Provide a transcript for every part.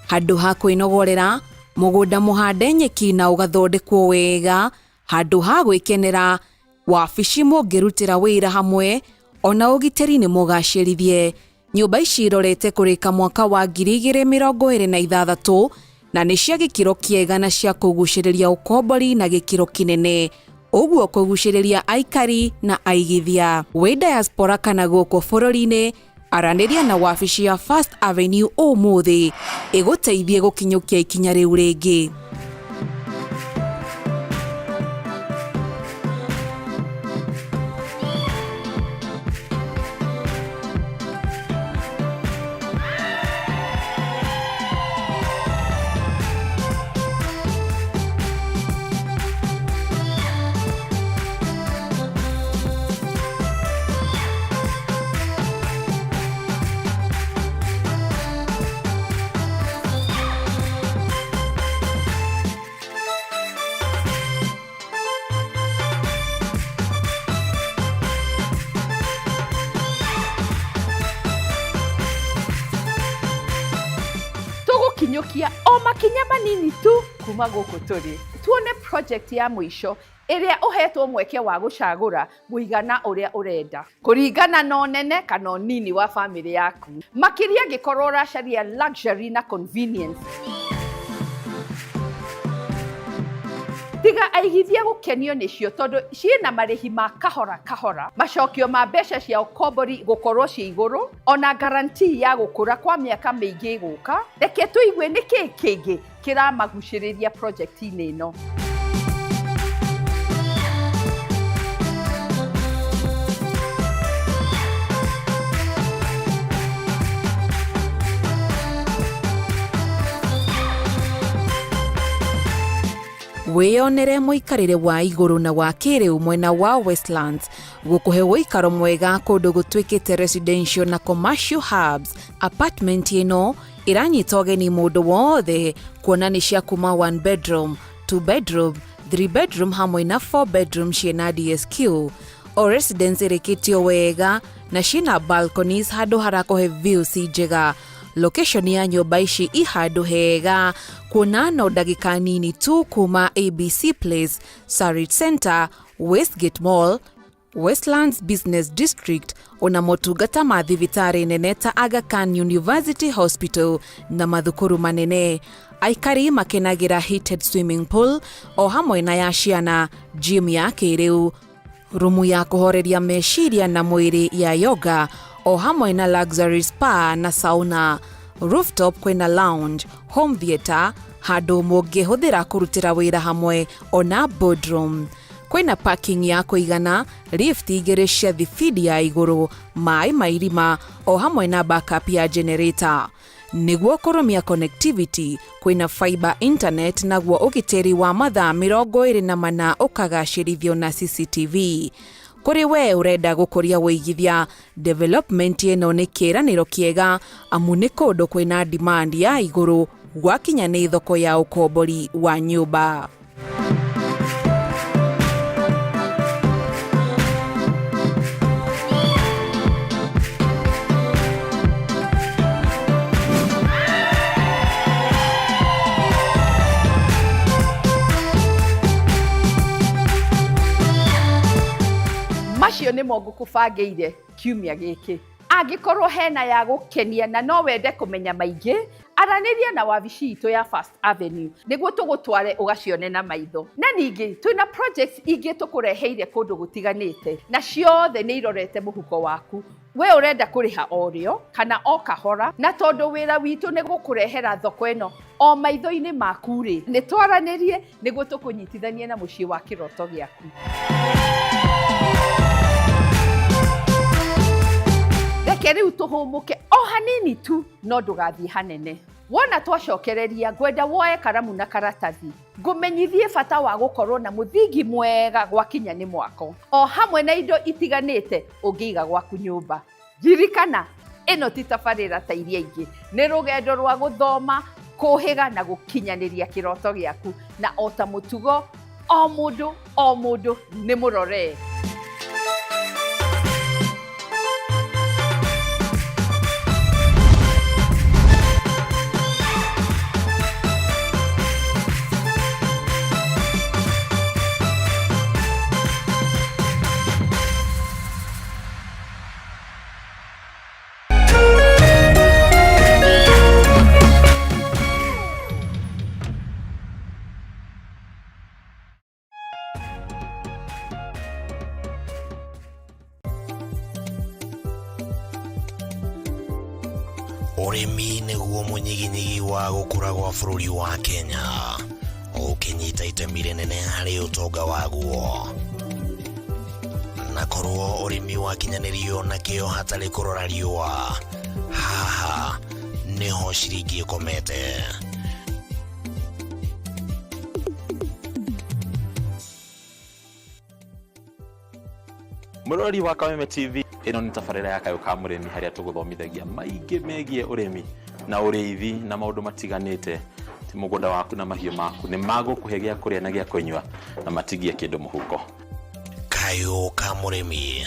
Handũ ha kwĩnogorera, mũgũnda mũhande nyeki na ũgathondekwo wega, handũ ha gwĩkenera, wabici mũngĩrutĩra wĩra hamwe, ona ũgitĩri nĩ mũgacĩrithie. Nyũmba ici irorete kũrĩka mwaka wa 2026 na nĩ cia gĩkĩro kĩega na cia kũgucĩrĩria ũkombori na gĩkĩro kĩnene, ũguo kũgucĩrĩria aikari na aigithia. Wĩ diaspora kana gũkũ bũrũri-inĩ, aranĩria na wabici ya First Avenue ũmũthĩ ĩgũteithie gũkinyũkia ikinya rĩu rĩngĩ. Tũgũkinyũkia o makinya manini tu kuma gũkũ tũrĩ tuone project ya mũico ĩrĩa ũhetwo mweke wa gũcagũra mũigana ũrĩa ũrenda kũringana na ũnene kana ũnini wa famĩlĩ yaku, makĩria angĩkorwo ũracaria luxury na convenience. Tiga aigithia gũkenio nĩcio tondũ ciĩna marĩhi ma kahora kahora, macokio ma mbeca cia ũkombori gũkorwo ciĩ igũrũ, ona guarantee ya gũkũra kwa mĩaka mĩingĩ ĩgũka. Reke tũigue nĩkĩĩ kĩngĩ kĩramagucĩrĩria project-inĩ ĩno. Wĩyonere mũikarĩre wa igũrũ na wa kĩrĩu mwena wa Westlands, gũkũhe ũikaro mwega kũndũ gũtuĩkĩte residential na commercial hubs. Apartment ĩno ĩranyita ũgeni mũndũ wothe kuona nĩ cia kuma 1 bedroom, 2 bedroom, 3 bedroom hamwe na 4 bedroom ciĩna DSQ. O residence ĩrĩkĩtio wega na ciĩna balconies handũ harakũhe views njega. Location ya nyũmba ici i handũ hega kuona no ndagĩka nini tu kuma ABC Place, Sarit Center, Westgate Mall, Westlands Business District, ona motungata ma thibitarĩ nene ta Aga Khan University Hospital na mathukuru manene. Aikari makenagĩra heated swimming pool o hamwe na ya ciana, gym ya kĩrĩu, rumu ya kũhoreria meciria na mwĩrĩ ya yoga o hamwe na luxury spa na sauna. Rooftop kwĩna lounge, home theatre, handũ mũngĩhũthĩra kũrutĩra wĩra hamwe ona boardroom. Kwĩna parking ya kũigana, lift igĩrĩ cia thibindi ya igũrũ, maĩ ma irima o hamwe na backup ya generator. Nĩguo kũrũmia connectivity, kwĩna fiber internet naguo ũgitĩri wa mathaa 24 ũkagacĩrithio na CCTV. Kũrĩ we ũrenda gũkũria ũigithia, development ĩno nĩ kĩĩranĩro kĩega amu nĩ kũndũ kwĩna demand ya igũrũ gwakinya nĩ thoko ya ũkombori wa nyũmba. Macio nĩmo ngũkũbangĩire kiumia gĩkĩ. Angĩkorwo hena ya gũkenia na no wende kũmenya maingĩ, aranĩria na wabici itũ ya First Avenue nĩguo tũgũtware ũgacione na maitho. Na ningĩ twĩna projects ingĩ tũkũreheire kũndũ gũtiganĩte na ciothe nĩ irorete mũhuko waku. We ũrenda kũrĩha o rĩo kana o kahora, na tondũ wĩra witũ nĩ gũkũrehera thoko ĩno o maitho-inĩ maku rĩ, nĩ twaranĩrie nĩguo tũkũnyitithanie na mũciĩ wa kĩroto gĩaku. Reke rĩu tũhũmũke o hanini tu, no ndũgathiĩ hanene. Wona twacokereria, ngwenda woe karamu na karatathi ngũmenyithie bata wa gũkorwo na mũthingi mwega gwakinya nĩ mwako, o hamwe na indo itiganĩte ũngĩiga gwaku nyũmba. Ririkana, ĩno ti tabarĩra ta iria ingĩ, nĩ rũgendo rwa gũthoma, kũhĩga na gũkinyanĩria kĩroto gĩaku. Na o ta mũtugo, o mũndũ o mũndũ nĩ mũrore. Mũnyiginyigi wa gũkũra gwa bũrũri wa Kenya, ũkĩnyita itemi rĩnene harĩ ũtonga waguo. Na korwo ũrĩmi wakinyanĩrio na kĩo hatarĩ kũrora riũa, haha nĩho ciringi ĩkomete. Mũrori wa Kameme TV, ĩno nĩ tabarĩra ya Kayũ ka Mũrĩmi, harĩa tũgũthomithagia maingĩ megiĩ ũrĩmi na ũrĩithi na maũndũ matiganĩte. Ti mũgũnda waku na mahiũ maku nĩ magũkũhe gĩa kũrĩa na gĩa kũnyua na matigie kĩndũ mũhuko. Kayũ ka Mũrĩmi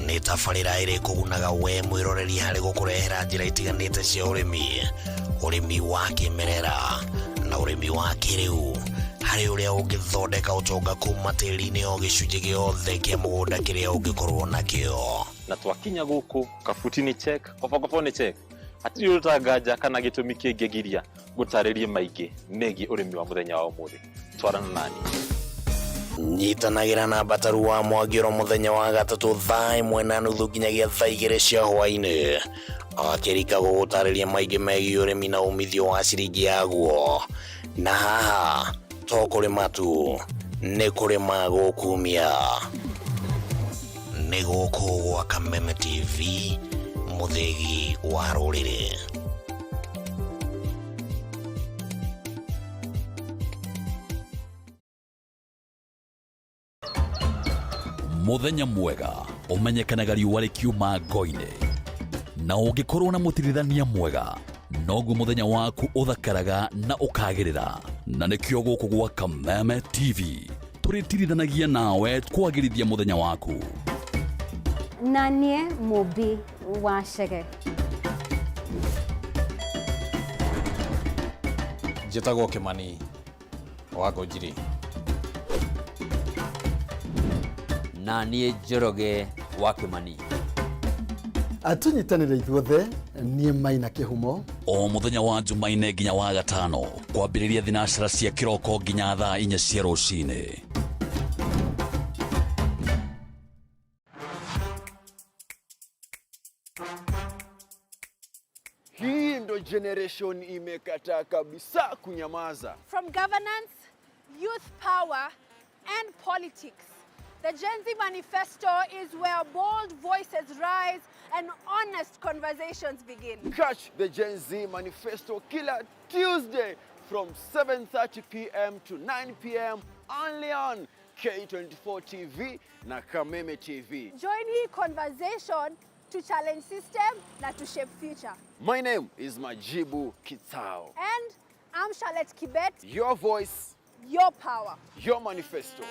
nĩ tabarĩra ĩrĩ kũgunaga we mwĩroreri harĩ gũkũrehera njĩra itiganĩte cia ũrĩmi, ũrĩmi wa kĩmerera na ũrĩmi wa kĩrĩu, harĩ ũrĩa ũngĩthondeka ũtonga kuma tĩri-inĩ o gĩcunjĩ gĩothe kĩa mũgũnda kĩrĩa ũngĩkorwo nakĩo. Na twakinya gũkũ, kabuti nĩ check, kobokobo nĩ check, hatirĩ ũndũ tanganja kana gĩtũmi kĩngĩgiria gũtarĩrie maingĩ megiĩ ũrĩmi wa mũthenya wa ũmũthĩ. Twarana nani. Nyitanagĩra na Mbataru wa Mwangĩro mũthenya wa gatatũ 1:30 nginyagia 2:00 cia hwaĩ-inĩ, akĩrika gũgũtarĩria maingĩ megiĩ ũrĩmi na umithio wa ciringi yaguo. Na haha to kũrĩma tu, nĩ kũrĩma gũkumia. Nĩ gũkũ gwa Kameme TV, mũthĩgi wa rũrĩrĩ. Muthenya mwega ũmenyekanaga riũa rĩkiuma ngo-inĩ, na ũngĩkorwo na mũtirithania mwega noguo mũthenya waku ũthakaraga na ũkagĩrĩra. Na nĩkĩo gũkũ gwa Kameme TV tũrĩtirithanagia nawe kwagĩrithia mũthenya waku. Na niĩ Mũmbi wa Chege. Njĩtagwo Kĩmani wa Ngũnjiri. Na niĩ Njoroge wa Kĩmani. Tũnyitanĩre ithuothe, niĩ Maina Kĩhumo. O mũthenya wa Jumaine nginya wa gatano, kwambĩrĩria thinacara cia kĩroko nginya 4:00 cia rũcinĩ. Hii ndo generation imekataa kabisa kunyamaza. From governance, youth power, and politics, the Gen Z Manifesto is where bold voices rise and honest conversations begin. Catch the Gen Z Manifesto kila Tuesday from 7:30 p.m. to 9 p.m. only on K24 TV na Kameme TV. Join the conversation to challenge system na to shape future. My name is Majibu Kitao. And I'm Charlotte Kibet. Your voice, your power, your manifesto.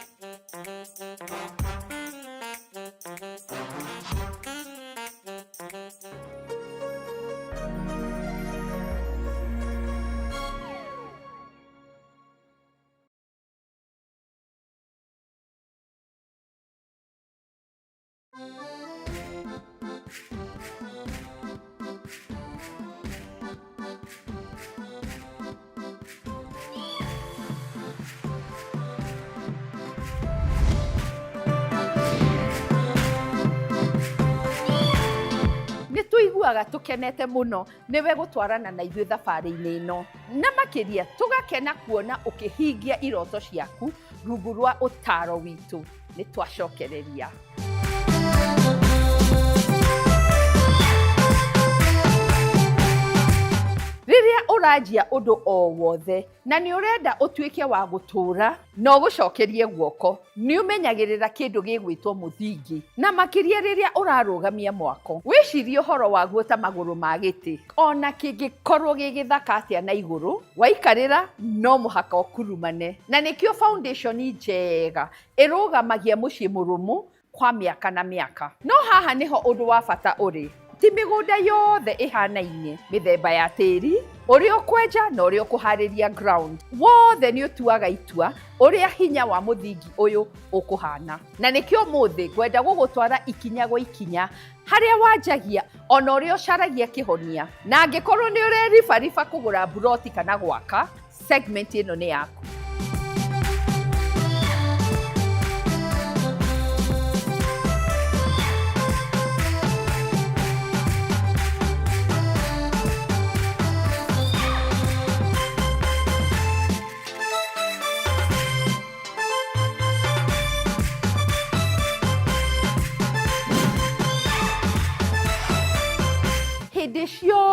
Nĩ tũiguaga tũkenete mũno nĩwe gũtwarana na ithuĩ thabarĩ-inĩ ĩno, na makĩria tũgakena kuona ũkĩhingia iroto ciaku rungu rwa ũtaro witũ. Nĩ twacokereria. Rĩrĩa ũranjia ũndũ o wothe na nĩ ũrenda ũtuĩke wa gũtũũra na ũgũcokerie guoko, nĩ ũmenyagĩrĩra kĩndũ gĩgwĩtwo mũthingi, na makĩria rĩrĩa ũrarũgamia mwako. Wĩcirie ũhoro waguo ta magũrũ ma gĩtĩ, ona kĩngĩkorwo gĩ gĩthaka atĩa na igũrũ, waikarĩra no mũhaka ũkurumane. Na nĩkĩo foundation njega ĩrũgamagia mũciĩ mũrũmu kwa mĩaka na mĩaka. No haha nĩho ũndũ wa bata ũrĩ. Ti mĩgũnda yothe ĩhanaine, mĩthemba ya tĩri, ũrĩa ũkwenja na ũrĩa ũkũharĩria ground, wothe nĩ ũtuaga itua ũrĩa hinya wa mũthingi ũyũ ũkũhana. Na nĩkĩo ũmũthĩ ngwenda gũgũtwara ikinya gwa ikinya harĩa wanjagia ona ũrĩa ũcaragia kĩhonia. Na angĩkorwo nĩ ũreribariba kũgũra mburoti kana gwaka, segment ĩno nĩ yaku.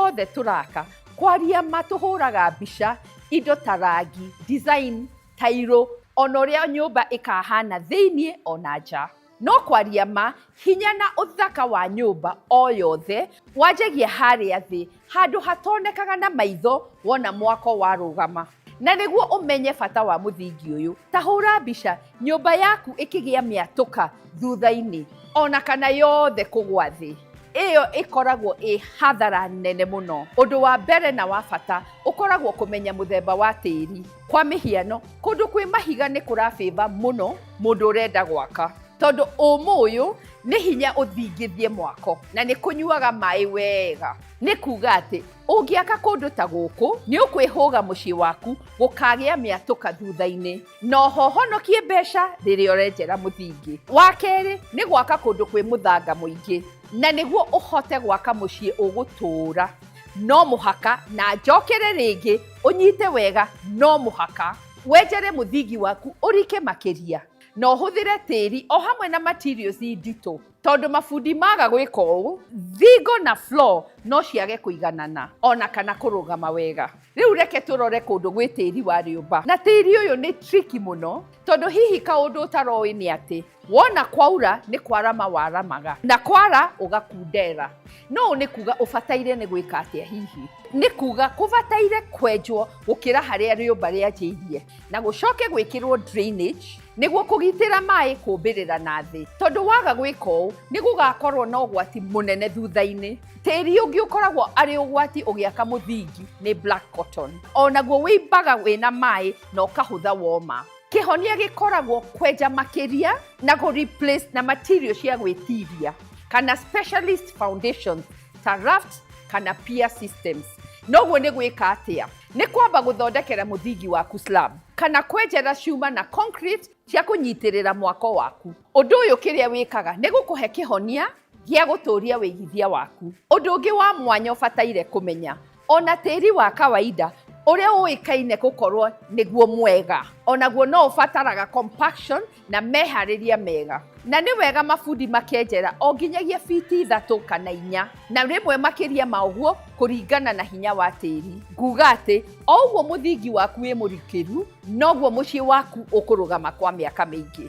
yothe tũraka, kwaria ma tũhũraga mbica indo ta rangi, design, tairo, ona ũrĩa nyũmba ĩkahana thĩiniĩ ona nja. No kwaria ma, hinya na ũthaka wa nyũmba o yothe wanjagia harĩa thĩ, handũ hatonekaga na maitho wona mwako warũgama. Na nĩguo ũmenye bata wa mũthingi ũyũ, ta hũra mbica nyũmba yaku ĩkĩgĩa mĩatũka thutha-inĩ, ona kana yothe kũgwa thĩ. Ĩyo ĩkoragwo ĩ hathara nene mũno. Ũndũ wa mbere na wa bata ũkoragwo kũmenya mũthemba wa tĩri. Kwa mĩhiano, kũndũ kwĩ mahiga nĩ kũrabĩba mũno mũndũ ũrenda gwaka, tondũ ũmũ ũyũ nĩ hinya ũthingithie mwako na nĩ kũnyuaga maĩ wega. Nĩ kuga atĩ ũngĩaka kũndũ ta gũkũ nĩ ũkwĩhũga mũciĩ waku gũkagĩa mĩatũka thutha-inĩ, na oho ũhonokie mbeca rĩrĩa ũrenjera mũthingi. Wa kerĩ nĩ gwaka kũndũ kwĩ mũthanga mũingĩ, na nĩguo ũhote gwaka mũciĩ ũgũtũũra no mũhaka, na njokere rĩngĩ ũnyite wega, no mũhaka wenjere mũthingi waku ũrike makĩria na ũhũthĩre tĩri o hamwe na materials nditũ, tondũ mabundi maga gwĩka ũũ, thingo na floor no ciage kũiganana ona kana kũrũgama wega. Rĩu reke tũrore kũndũ gwĩ tĩri wa rĩũmba, na tĩri ũyũ nĩ tricky mũno, tondũ hihi kaũndũ ũtaroĩ nĩ atĩ wona kwaura nĩ kwarama waramaga, na kwara ũgakundera. No ũũ nĩ kuga ũbataire nĩ gwĩka atĩa? Hihi nĩ kuga kũbataire kwenjwo gũkĩra harĩa rĩũmba rĩanjĩirie, na gũcoke gwĩkĩrwo drainage nĩguo kũgitĩra maĩ kũmbĩrĩra na thĩ, tondũ waga gwĩka ũũ nĩ gũgakorwo na ũgwati mũnene thutha-inĩ. Tĩri ũngĩ ũkoragwo arĩ ũgwati ũgĩaka mũthingi nĩ black cotton, onaguo wĩimbaga wĩna maĩ na ũkahũtha woma. Kĩhonia gĩkoragwo kwenja makĩria na kũ replace na material cia gwĩtiria kana specialist foundations ta raft kana pier systems. Noguo nĩ gwĩka atĩa? Nĩ kwamba gũthondekera mũthingi waku slab kana kwenjera cuma na concrete cia kũnyitĩrĩra mwako waku. Ũndũ ũyũ kĩrĩa wĩkaga nĩ gũkũhe kĩhonia gĩa gũtũria wĩigithia waku. Ũndũ ũngĩ wa mwanya ũbataire kũmenya, ona tĩri wa kawaida ũrĩa ũĩkaine gũkorwo nĩguo mwega, onaguo no ũbataraga compaction na meharĩria mega, na nĩ wega mabundi makenjera o nginyagia fiti 3 kana 4, na rĩmwe makĩria ma ũguo kũringana na hinya wa tĩri. Nguga atĩ o ũguo mũthingi waku wĩ mũrikĩru, noguo mũciĩ waku ũkũrũgama kwa mĩaka mĩingĩ.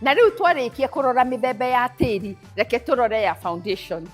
Na rĩu twarĩkia kũrora mĩthemba ya tĩri, reke tũrore ya foundation,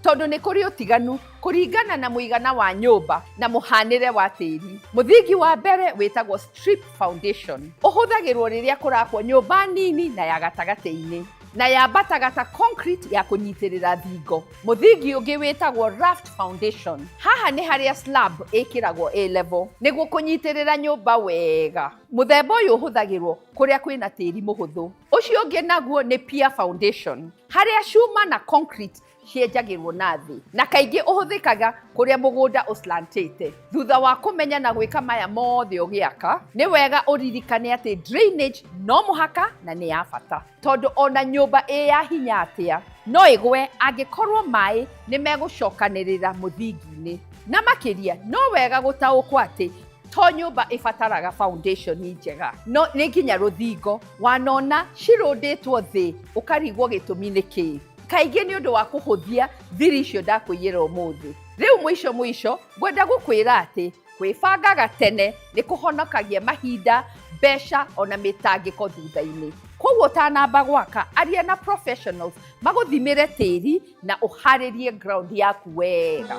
tondũ nĩ kũrĩ ũtiganu kũringana na mũigana wa nyũmba na mũhanĩre wa tĩri. Mũthingi wa mbere wĩtagwo strip foundation, ũhũthagĩrwo rĩrĩa kũrakwo nyũmba nini na ya gatagatĩ-inĩ, na yambataga ta concrete ya kũnyitĩrĩra thingo. Mũthingi ũngĩ wĩtagwo raft foundation, haha nĩ harĩa slab ĩkĩragwo A level nĩguo kũnyitĩrĩra nyũmba wega. Mũthemba ũyũ ũhũthagĩrwo kũrĩa kwĩna tĩri mũhũthũ. Ũcio ũngĩ naguo nĩ pier foundation, harĩa cuma na concrete cienjagĩrwo na thĩ, na kaingĩ ũhũthĩkaga kũrĩa mũgũnda ũslantĩte. Thutha wa kũmenya na gwĩka maya mothe ũgĩaka, nĩ wega ũririkane atĩ drainage no mũhaka na nĩ ya bata, tondũ ona nyũmba ĩ ya hinya atĩa no ĩgwe angĩkorwo maĩ nĩ megũcokanĩrĩra mũthingi-inĩ. Na makĩria no wega gũtaũkwo atĩ to nyũmba ĩbataraga foundation njega, no nĩ nginya rũthingo. Wanona cirũndĩtwo thĩ ũkarigwo gĩtũmi nĩ kĩĩ? Kaingĩ nĩ ũndũ wa kũhũthia thiri icio ndakwĩyĩra ũmũthĩ. Rĩu mũico mũico ngwenda gũkwĩra atĩ kwĩbangaga tene nĩ kũhonokagia mahinda, mbeca ona mĩtangĩko thutha-inĩ. Koguo ũtanamba gwaka, aria na professionals magũthimĩre tĩri na ũharĩrie ground yaku wega.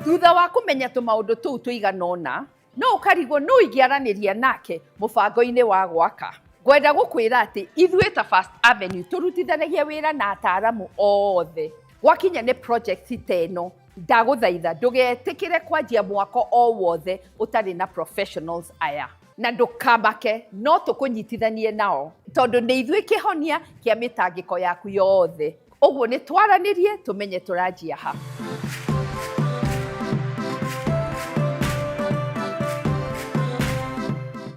Thutha wa kũmenya tũmaũndũ tũu tũigana ũna, no ũkarigwo nũ ingĩaranĩria nake mũbango-inĩ wa gwaka. Ngwenda gũkwĩra atĩ ithuĩ ta First Avenue tũrutithanagia wĩra na ataaramu othe. Gwakinya nĩ project ta ĩno, ndagũthaitha ndũgetĩkĩre kwanjia mwako o wothe ũtarĩ na professionals aya. Na ndũkamake, no tũkũnyitithanie nao, tondũ nĩ ithuĩ kĩhonia kĩa mĩtangĩko yaku yothe. Ũguo nĩ twaranĩrie tũmenye tũranjia ha.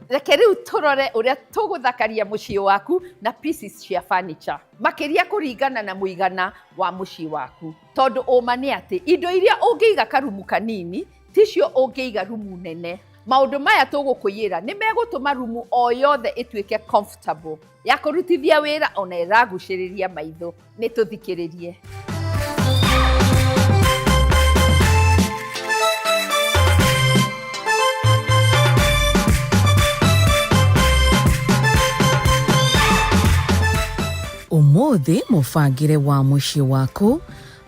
Reke rĩu tũrore ũrĩa tũgũthakaria mũciĩ waku na pieces cia furniture, makĩria kũringana na mũigana wa mũciĩ waku, tondũ ũma nĩ atĩ indo iria ũngĩiga karumu kanini ticio ũngĩiga rumu nene. Maũndũ maya tũgũkũiyĩra nĩ megũtũma rumu o yothe ĩtuĩke comfortable ya kũrutithia wĩra ona ĩragucĩrĩria maitho. Nĩ tũthikĩrĩrie. Ũmũthĩ mũbangĩre wa mũciĩ waku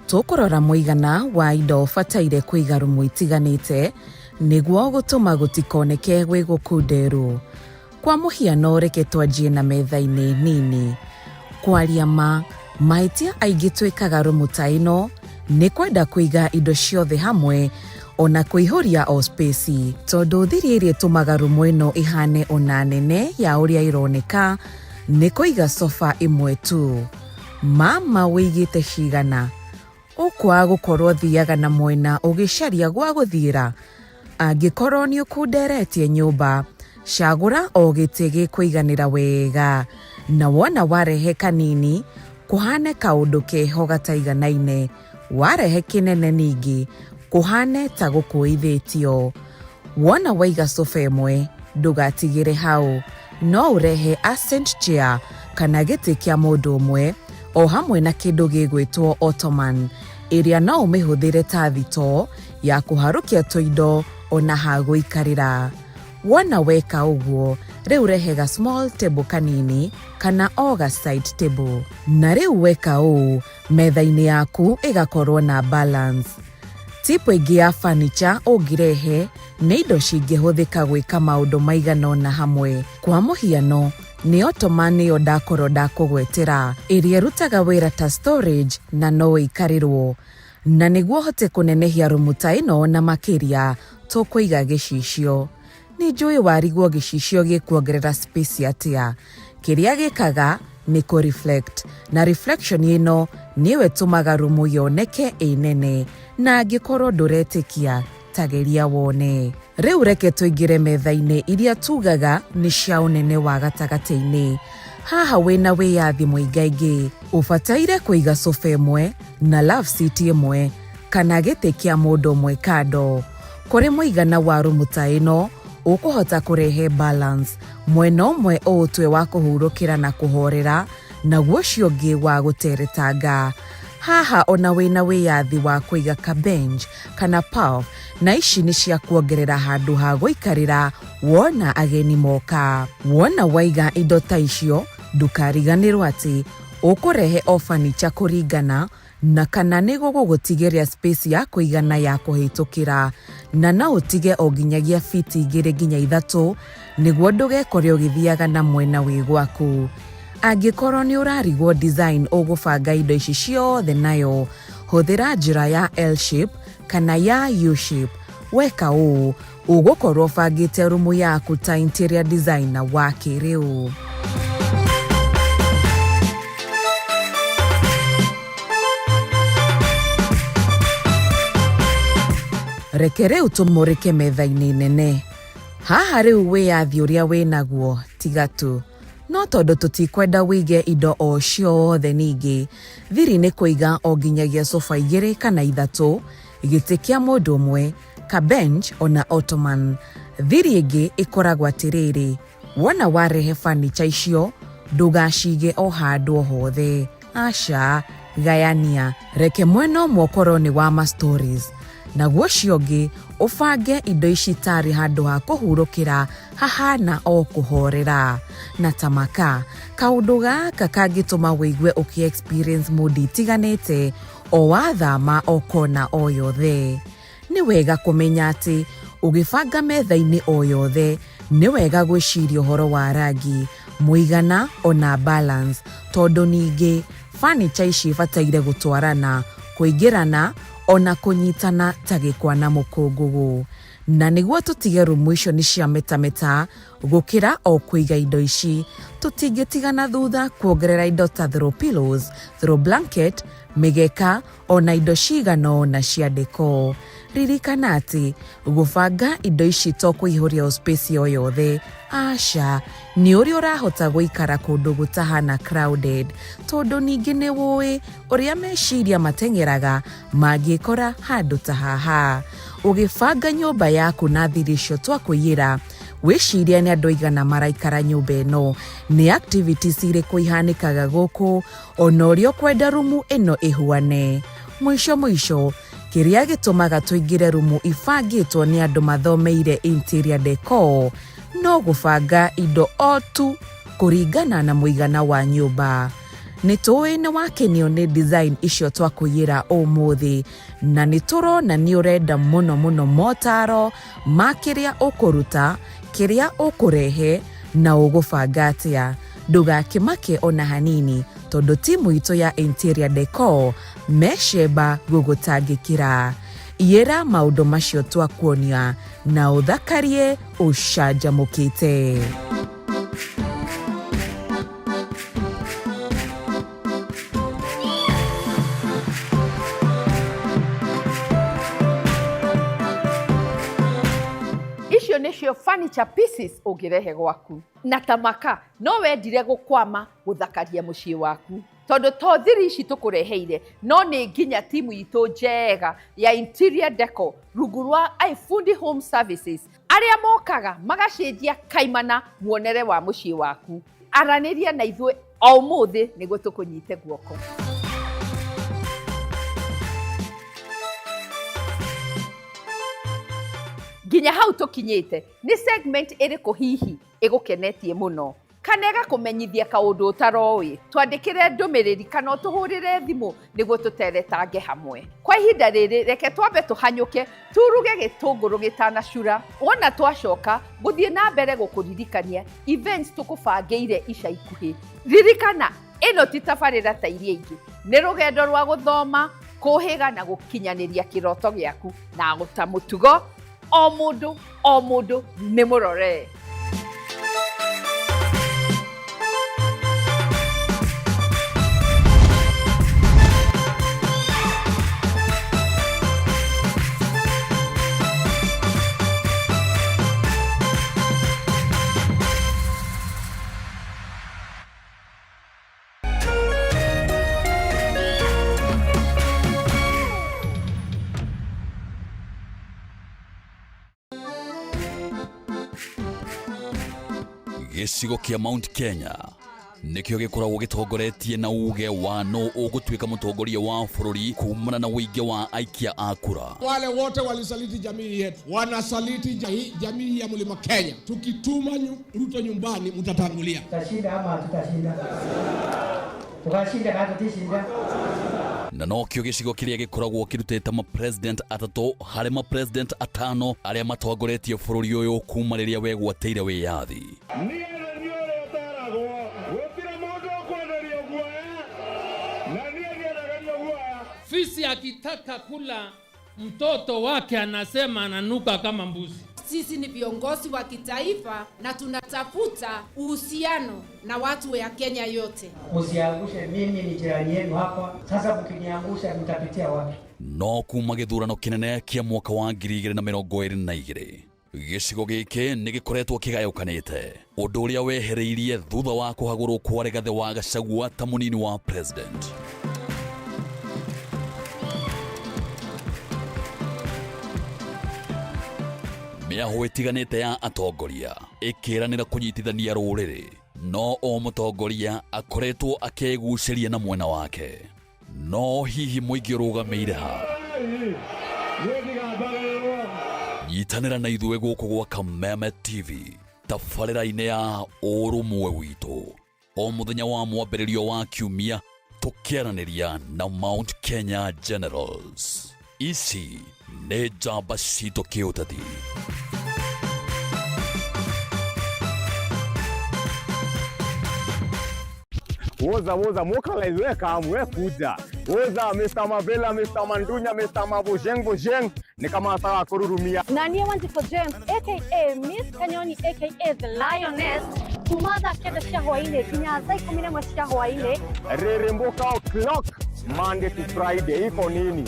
tũkũrora mũigana wa indo ũbataire kũiga rumu itiganĩte nĩguo gũtũma gũtikoneke gwĩ gũkunderu. Kwa mũhiano reke twanjie na metha-inĩ nini. Kwaria ma, mahĩtia aingĩ twĩkaga rumu ta ĩno nĩ kwenda kũiga indo ciothe hamwe ona kũihũria o space, tondũ thiri ĩrĩa ĩtũmaga rumu ĩno ĩhane ona nene ya ũrĩa ĩroneka nĩ kũiga sofa ĩmwe tu. Mama wĩigĩte cigana? Ũkwaga gũkorwo thiaga na mwena ũgĩcaria gwa gũthiĩra? Angĩkorwo nĩ ũkunderetie nyũmba, cagũra o gĩtĩ gĩkũiganĩra wega, na wona warehe kanini kũhane kaũndũ keho gataiganaine, warehe kĩnene ningĩ kũhane ta gũkũithĩtio. Wona waiga sofa ĩmwe, ndũgatigĩre hau, no ũrehe accent chair kana gĩtĩ kĩa mũndũ ũmwe o hamwe na kĩndũ gĩgwĩtwo ottoman, ĩrĩa no ũmĩhũthĩre ta thitoo ya kũharũkia tũindo ona ha gũikarĩra. Wona weka ũguo, rĩu rehe ga small table kanini kana o ga side table. Na rĩu weka ũũ, metha-inĩ yaku ĩgakorwo na balance. Tip ĩngĩ ya furniture ũngĩrehe nĩ indo cingĩhũthĩka gwĩka maũndũ maigana ũna hamwe. Kwa mũhiano, nĩ ottoman nĩyo ndakorwo ndakũgwetera, ĩrĩa ĩrutaga wĩra ta storage na no ĩikarĩrwo. Na nĩguo ũhote kũnenehia rumu ta ĩno na makĩria, tũkũiga gĩcicio. Nĩ njũĩ warigwo gĩcicio gĩkuongerera space atĩa. Kĩrĩa gĩkaga nĩ kũ reflect, na reflection ĩno nĩyo ĩtũmaga rumu yoneke ĩ nene, na angĩkorwo ndũretĩkia ta geria wone. Rĩu reke tũingĩre metha-inĩ iria tugaga nĩ cia ũnene wa gatagatĩ-inĩ. Haha wĩna wĩyathi mũingaingĩ, ũbataire kũiga sofa ĩmwe na love seat ĩmwe kana gĩtĩ kĩa mũndũ ũmwe kando. Kũrĩ mũigana wa rumu ta ĩno, ũkũhota kũrehe balance, mwena ũmwe ũũtue wa kũhurũkĩra na kũhorera, naguo ũcio ũngĩ wa gũteretanga. Haha ona wĩna wĩyathi wa kũiga ka bench kana puff, na ici nĩ cia kuongerera handũ ha gũikarĩra wona ageni moka. Wona waiga indo ta icio, ndũkariganĩrwo atĩ ũkũrehe o furniture kũringana na kana nĩ gũgũgũtigĩria space ya kũigana ya kũhĩtũkĩra, na no ũtige o nginyagia fiti 2 nginya 3 nĩguo ndũgekore ũgĩthiaga na mwena wĩ gwaku. Angĩkorwo nĩ ũrarigwo design ũgũbanga indo ici ciothe nayo, hũthĩra njĩra ya L shape kana ya U shape. Weka ũũ, ũgũkorwo ũbangĩte rumu yaku ta interior designer wa kĩrĩu. Reke rĩu tũmũrĩke metha-inĩ nene. Haha rĩu wĩyathi ũrĩa wĩnaguo tiga tu. No tondũ tũtikwenda wĩige indo o ciothe ningĩ, thiri nĩ kũiga o nginyagia sofa 2 kana 3, gĩtĩ kĩa mũndũ ũmwe, ka bench ona ottoman. Thiri ĩngĩ ĩkoragwo atĩrĩrĩ, wona warehe furniture icio, ndũgacige o handũ o hothe. Aca, gayania. Reke mwena ũmwe ũkorwo nĩ wa ma stories, naguo ũcio ũngĩ ũbange indo ici tarĩ handũ ha kũhurũkĩra hahana o kũhorera. Na tamaka, kaũndũ gaka kangĩtũma wĩigue ũkĩ experience mood itiganĩte o wathama o kona o yothe. Nĩ wega kũmenya atĩ ũgĩbanga metha-inĩ o yothe, nĩ wega gwĩciria ũhoro wa rangi, mũigana ona balance, tondũ ningĩ furniture ici ibataire gũtwarana, kũingĩrana ona kũnyitana ta gĩkwa na mũkũngũgũ. Na nĩguo tũtige rumu icio nĩ cia metameta gũkĩra o kũiga indo ici, tũtingĩtigana thutha kuongerera indo ta throw pillows, throw blanket, mĩgeka ona indo cigana ũna cia decor. Ririkana atĩ gũbanga indo ici to kũihũria o space o yothe, aca, nĩ ũrĩa ũrahota gũikara kũndũ gũtahana crowded, tondũ ningĩ nĩ wũĩ ũrĩa meciria mateng'eraga mangĩkora handũ ta haha. Ũgĩbanga nyũmba yaku na thiri icio twakwĩyĩra, wĩcirie nĩ andũ aigana maraikara nyũmba ĩno, nĩ activities irĩkũ ihanĩkaga gũkũ, ona ũrĩa ũkwenda rumu ĩno ĩhuane. Mũico mũico, kĩrĩa gĩtũmaga tũingĩre rumu ibangĩtwo nĩ andũ mathomeire interior decor no gũbanga indo o tu kũringana na mũigana wa nyũmba. Nĩ tũĩ nĩ wakenio nĩ design icio twakũiyĩra ũmũthĩ, na nĩ tũrona nĩ ũrenda mũno mũno motaro ma kĩrĩa ũkũruta, kĩrĩa ũkũrehe na ũgũbanga atĩa. Ndũgakĩmake ona hanini, tondũ timu itũ ya interior decor mecemba gũgũtangĩkĩra. Iyĩra maũndũ macio twakuonia na ũthakarie ũcanjamũkĩte. Icio nĩcio furniture pieces ũngĩrehe gwaku. Na tamaka no wendire gũkwama gũthakaria mũciĩ waku, tondũ to thiri ici tũkũreheire, no nĩ nginya timu itũ njega ya interior decor rungu rwa iFundi Home Services, arĩa mokaga magacenjia kaimana muonere wa mũciĩ waku. Aranĩria na ithuĩ o ũmũthĩ nĩguo tũkũnyite guoko. Nginya hau tũkinyĩte, nĩ segment ĩrĩkũ hihi ĩgũkenetie mũno kana ĩgakũmenyithia kaũndũ ũtaroĩ? Twandĩkĩre ndũmĩrĩri kana ũtũhũrĩre thimũ nĩguo tũteretange hamwe. Kwa ihinda rĩrĩ, reke twambe tũhanyũke turuge gĩtũngũrũ gĩtanacura. Wona twacoka gũthiĩ na mbere gũkũririkania events tũkũbangĩire ica ikuhĩ. Ririkana, ĩno ti tabarĩra ta iria ingĩ, nĩ rũgendo rwa gũthoma, kũhĩga na gũkinyanĩria kĩroto gĩaku, na gũta mũtugo o mũndũ o mũndũ nĩ mũrore. Gĩcigo kĩa Mount Kenya nĩkĩo gĩkoragwo gĩtongoretie na uge wa no ũgũtuĩka mũtongoria wa bũrũri kumana na ũingĩ wa aikia a kura. Wale wote walisaliti jamii yetu, wanasaliti jamii ya Mlima Kenya. Tukituma Ruto nyumbani, mtatangulia. Tutashinda ama hatutashinda? Tukashinda kana tutishinda? Na nokĩo gĩcigo kĩrĩa gĩkoragwo kĩrutĩte mapresident atatũ harĩ mapresident atano arĩa matongoretie bũrũri ũyũ kuma rĩrĩa wegwatĩire wĩyathi. Fisi akitaka kula mtoto wake anasema ananuka kama mbuzi. Sisi ni viongozi wa kitaifa na tunatafuta uhusiano na watu ya Kenya yote. Msiangushe, mimi ni jirani yenu hapa. Sasa mkiniangusha mtapitia wapi? No kuma gĩthurano kĩnene kĩa mwaka wa 2022, gĩcigo gĩkĩ nĩ gĩkoretwo kĩgayũkanĩte, ũndũ ũrĩa wehereirie thutha wa kũhagũrwo kwa Rigathĩ wa Gachagua ta mũnini wa president. Mĩahũ ĩtiganĩte ya atongoria ĩkĩranĩra kũnyitithania rũrĩrĩ, no o mũtongoria akoretwo akĩgucĩria na mwena wake. No hihi mũingĩ ũrũgamĩire ha? Nyitanĩra na ithuĩ gũkũ gwa Kameme TV tabarĩra-inĩ ya ũrũmwe witũ o mũthenya wa mwambĩrĩrio wa kiumia, tũkĩaranĩria na Mount Kenya Generals. Ici nĩ njamba citũ kĩũteti. Woza woza mokalize, we come, we kuja. Woza Mr. Mavela, Mr. Mandunya, Mr. Mabojeng Bojeng, ni kama sawa kururumia. Nanie Wanjiko James aka Miss Kanyoni aka The Lioness, kuma thaa 9 cia hwainĩ nginya thaa 11 cia hwainĩ. Reremboka o'clock Monday to Friday, iko nini?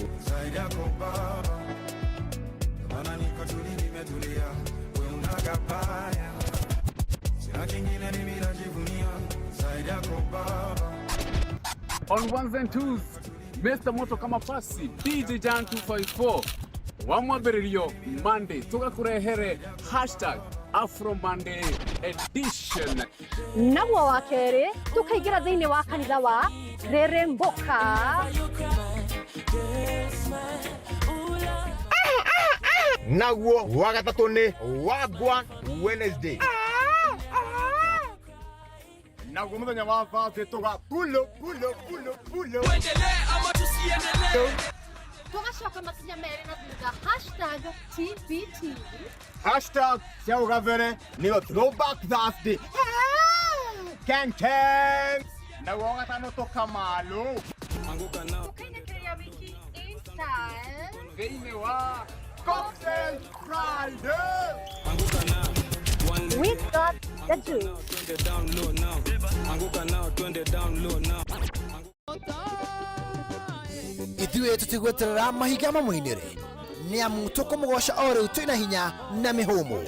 On ones and twos, Mr. Moto kama pasi, DJ Jan 254. Wa mwambĩrĩrio Monday tũgakũrehere hashtag Afro Monday edition. Naguo wa kerĩ tũkaingĩra thĩinĩ wa kanitha wa Rĩrĩmbũka. Naguo wa gatatũ nĩ Wagwan Wednesday. Naguo mũthenya wa Thursday tũga pulo pulo pulo pulo. Tũgacoka makinya merĩ na thutha hashtag TBT. Hashtag cia ũgabere nĩyo Throwback Thursday. Ken Ken. Naguo wa gatano tũkamalo. Tũkainĩkĩrĩria wiki in style. Thĩinĩ wa Cocktail Friday. We got the juice. Ithuĩ tũtigweterera mahinga mamũinĩre nĩ amu tũkũmũgoca o rĩu twĩna hinya na mĩhũmũ.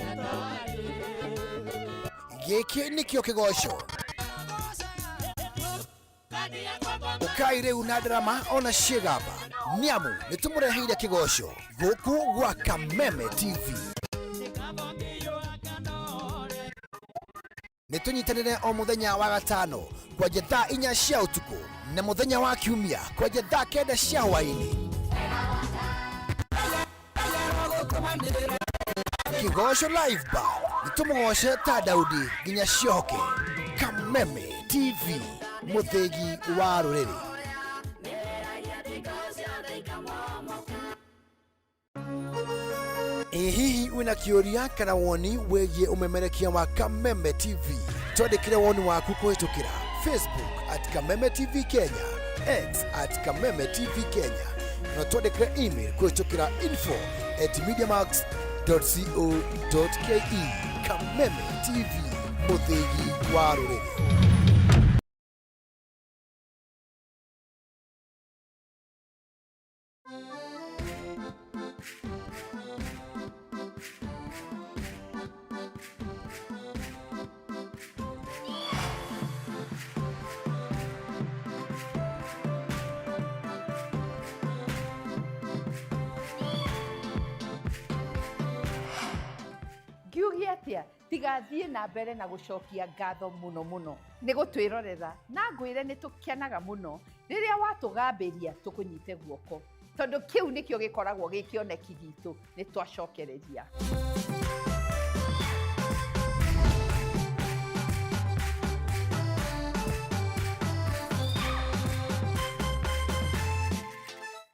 Gĩkĩ nĩkĩo kĩgoco. Ũkai rĩu na ndarama ona ciĩgamba nĩ amu nĩ tũmũreheire kĩgoco gũkũ gwa Kameme TV. Nĩ tũnyitanĩre o mũthenya wa gatano kwanja thaa 4 cia ũtukũ na mũthenya wa kiumia kwanja thaa 9 cia hwaĩ-inĩ. Kĩgoco Live Bar nĩ tũmũgoce ta Daudi nginya ciohoke. Kameme TV, mũthĩgi wa rũrĩrĩ. Ĩ hihi wĩna kĩũria kana woni wĩgiĩ ũmemerekia wa Kameme TV? Twandĩkĩre woni waku kũhĩtũkĩra Facebook at Kameme TV Kenya, X at Kameme TV Kenya, kana twandĩkĩre email kũhĩtũkĩra info@mediamax.co.ke. Kameme TV, mũthĩgi wa rũrĩrĩ. Ngiuge atĩa tigathiĩ na mbere na gũcokia ngatho mũno mũno nĩ gũtwĩrorera na ngwĩre nĩ tũkenaga mũno rĩrĩa watũgambĩria tũkũnyite guoko tondũ kĩu nĩkĩo gĩkoragwo gĩ kĩoneki gitũ nĩ twacokereria.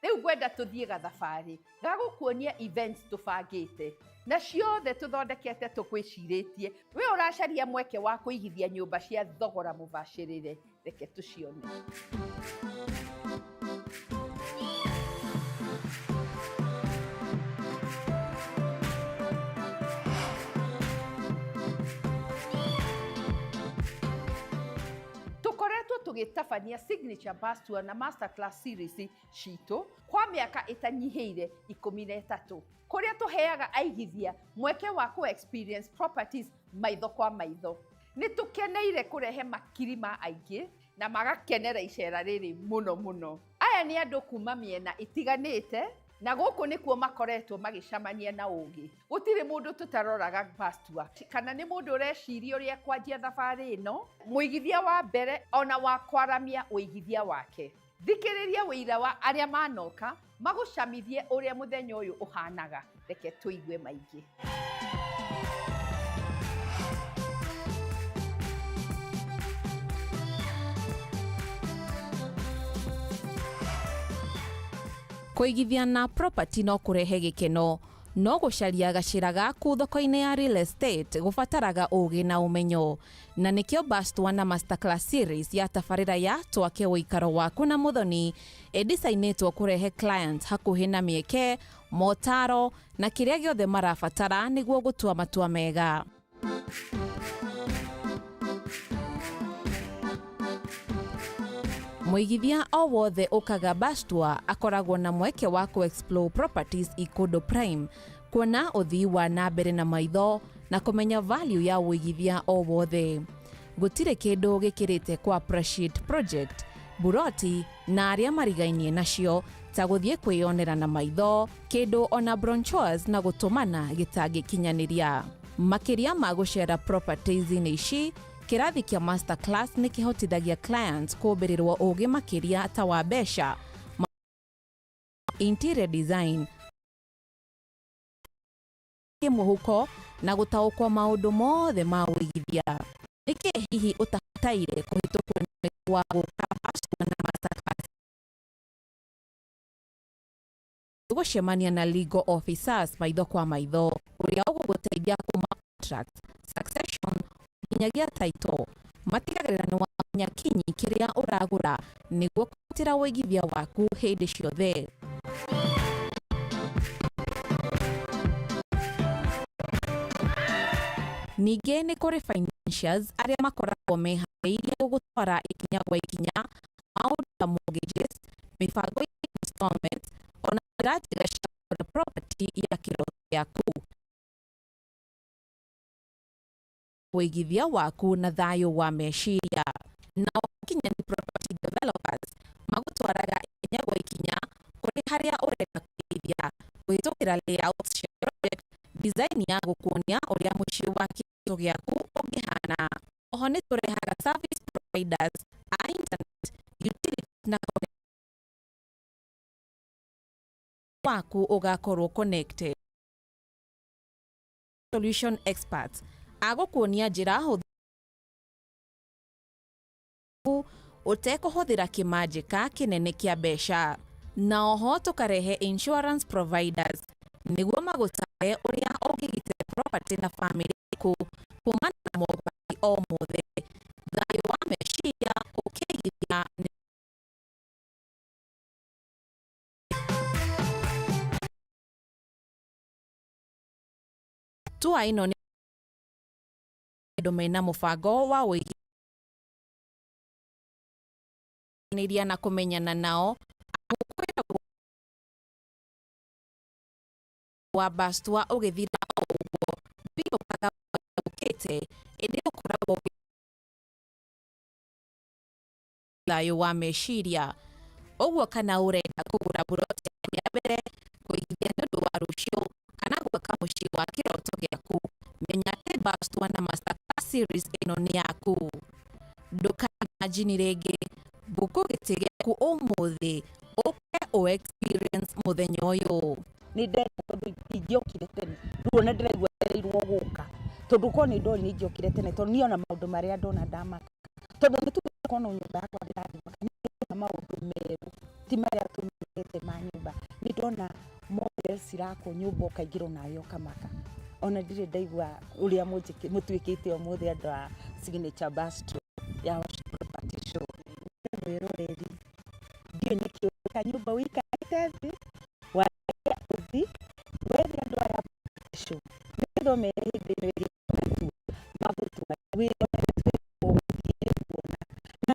Rĩu ngwenda tũthiĩ gathabarĩ ga gũkuonia events tũbangĩte na ciothe tũthondekete tũkwĩcirĩtie. We ũracaria mweke wa kũigithia nyũmba cia thogora mũbacĩrĩre, reke tũcione. Tũkoretwo tũgĩtabania signature bus tour na masterclass series citũ kwa mĩaka ĩtanyihĩire 13 kũrĩa tũheaga aigithia mweke wa kũ experience properties maitho kwa maitho. Nĩ tũkeneire kũrehe makiri ma aingĩ na magakenera icera rĩrĩ mũno mũno. Aya nĩ andũ kuma mĩena ĩtiganĩte na gũkũ nĩkuo makoretwo magĩcemania na ũgĩ. Gũtirĩ mũndũ tũtaroraga bus tour kana nĩ mũndũ ũreciria ũrĩa kwanjia thabarĩ ĩno, mũigithia wa mbere ona wa kwaramia ũigithia wake. Thikĩrĩria ũira wa arĩa manoka magũcamithie ũrĩa mũthenya ũyũ ũhanaga. Reke tũigue maingĩ. Kũigithia na property no kũrehe gĩkeno, no gũcaria gacĩra gaku thoko-inĩ ya real estate gũbataraga ũgĩ na ũmenyo. Na nĩkĩo Bus Tour na Masterclass series ya tabarĩra ya Twake ũikaro waku na Mũthoni ĩdicainĩtwo kũrehe clients hakuhĩ na mĩeke, motaro na kĩrĩa gĩothe marabatara nĩguo gũtua matua mega. Mũigithia o wothe ũkaga Bus Tour akoragwo na mweke wa kũ explore properties i kũndũ prime, kuona ũthii wa na mbere na maitho na kũmenya value ya ũigithia o wothe. Gũtirĩ kĩndũ gĩkĩrĩte kũ appreciate project Buroti na arĩa marigainie nacio ta gũthiĩ kwĩyonera na maitho kĩndũ ona brochures na gũtũmana gĩtangĩkinyanĩria. Makĩria ma gũcera properties-inĩ ici, kĩrathi kĩa masterclass nĩ kĩhotithagia clients kũmbĩrĩrwo ũgĩ makĩria ta wa mbeca, interior design, kĩmũhuko na gũtaũkwo maũndũ mothe ma ũigithia. Nĩkĩ hihi ũtabataire kũhĩtũkwo nĩ wa gũka na masterclass gũcemania na legal officers maitho kwa maitho ũrĩa ũgũgũteithia kuma contract, succession nginyagia title. Matigagĩrĩra nĩ wamenya kinyi kĩrĩa ũragũra nĩguo kũgitĩra ũigithia waku hĩndĩ ciothe. Ningĩ nĩ kũrĩ financiers arĩa makoragwo meharĩirie gũgũtwara ikinya gwa ikinya maũndũ ta mortgages, mĩbango ya installments ona njĩra njega cia kũgũra property ya kĩroto gĩaku. Ũigithia waku na thayũ wa meciria. Nao kinya nĩ property developers magũtwaraga ikinya gwa ikinya kũrĩ harĩa ũrenda kũigithia kũhĩtũkĩra layout cia project, design ya gũkuonia ũrĩa mũciĩ wa kĩroto gĩaku ũngĩhana. Oho nĩ tũrehaga service providers a internet, utilities na waku ũgakorwo connected. Solution experts agũkuonia njĩra hũthũ ũtekũhũthĩra kĩmanjĩka kĩnene kĩa mbeca. Na oho tũkarehe insurance providers nĩguo magũtare ũrĩa ũngĩgitĩra property na famĩlĩ yaku kumana na mogwati o mothe. Thayũ wa meciria ũkĩigithia nĩ Tua ĩno nĩ andũ mena mũbango wa ũigithia na kũmenyana nao amu kwĩragwo wa Bastua ũgĩthira o ũguo ndũinũkaga ũkĩte ĩndĩ ũkoragwo thayũ wa meciria. Ũguo kana ũrenda kũgũra buroti yaku ya mbere, kũigithia nĩ ũndũ wa rũciũ kana gwaka mũciĩ wa kĩroto gĩaku, menya atĩ Bastua na Masterclass series ĩno nĩ yaku. Ndũkaimagine rĩngĩ, mbuku gĩtĩ gĩaku ũmũthĩ ũke ũ experience mũthenya ũyũ. Nĩ ndenda tondũ ingĩokire tene rĩu ona ndĩraigua njereirwo gũka tondũ korwo nĩ ndoĩ nĩ ingĩokire tene tondũ niĩ ona maũndũ marĩa ndona ndamaka tondũ nĩ tuge korwo no nyũmba yakwa ndĩrathiĩ gwaka nĩ ndona maũndũ merũ ti marĩa tũmenyerete ma nyũmba. Nĩ ndona models irakwo nyũmba ũkaingĩra onawe ũkamaka. Ona ndirĩ ndaigua ũrĩa mũtuĩkĩte ũmũthĩ andũ a Signature Bistro ya Wash Property Show. Mwĩroreri ndiũĩ nĩkĩ ũreka nyũmba ũikarĩte thĩ waragia ũthi wethe andũ aya show nĩgetha ũmere hĩndĩ ĩno ĩngĩ matua magũtware wĩyonere ũgũthiĩ kuona na